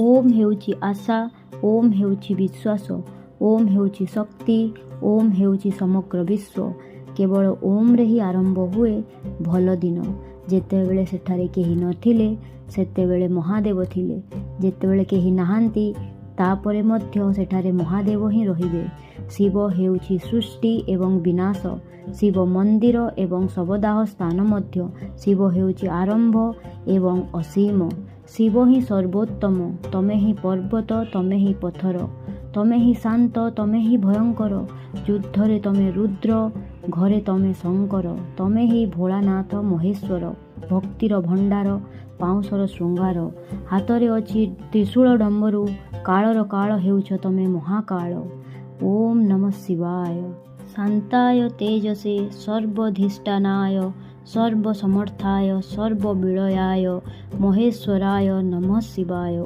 ଓମ୍ ହେଉଛି ଆଶା, ଓମ୍ ହେଉଛି ବିଶ୍ୱାସ, ଓମ୍ ହେଉଛି ଶକ୍ତି, ଓମ୍ ହେଉଛି ସମଗ୍ର ବିଶ୍ୱ। କେବଳ ଓମ୍ରେ ହିଁ ଆରମ୍ଭ ହୁଏ ଭଲ ଦିନ। ଯେତେବେଳେ ସେଠାରେ କେହି ନଥିଲେ, ସେତେବେଳେ ମହାଦେବ ଥିଲେ। ଯେତେବେଳେ କେହି ନାହାନ୍ତି, ତାପରେ ମଧ୍ୟ ସେଠାରେ ମହାଦେବ ହିଁ ରହିବେ। ଶିବ ହେଉଛି ସୃଷ୍ଟି ଏବଂ ବିନାଶ। ଶିବ ମନ୍ଦିର ଏବଂ ଶବଦାହ ସ୍ଥାନ ମଧ୍ୟ। ଶିବ ହେଉଛି ଆରମ୍ଭ ଏବଂ ଅସୀମ। ଶିବ ହିଁ ସର୍ବୋତ୍ତମ। ତମେ ହିଁ ପର୍ବତ, ତମେ ହିଁ ପଥର, ତମେ ହିଁ ଶାନ୍ତ, ତମେ ହିଁ ଭୟଙ୍କର। ଯୁଦ୍ଧରେ ତମେ ରୁଦ୍ର, ଘରେ ତମେ ଶଙ୍କର। ତମେ ହିଁ ଭୋଳାନାଥ ମହେଶ୍ୱର, ଭକ୍ତିର ଭଣ୍ଡାର, ପାଉଁଶର ଶୃଙ୍ଗାର। ହାତରେ ଅଛି ତ୍ରିଶୂଳ ଡମ୍ବରୁ, କାଳର କାଳ ହେଉଛ ତମେ ମହାକାଳ। ଓମ୍ ନମଃ ଶିବାୟ। ଶାନ୍ତାୟ ତେଜସେ ସର୍ବଧିଷ୍ଠାନାୟ ସର୍ବସମର୍ଥାୟ ସର୍ବବିଳୟାୟ ମହେଶ୍ୱରାୟ ନମଃ ଶିବାୟ।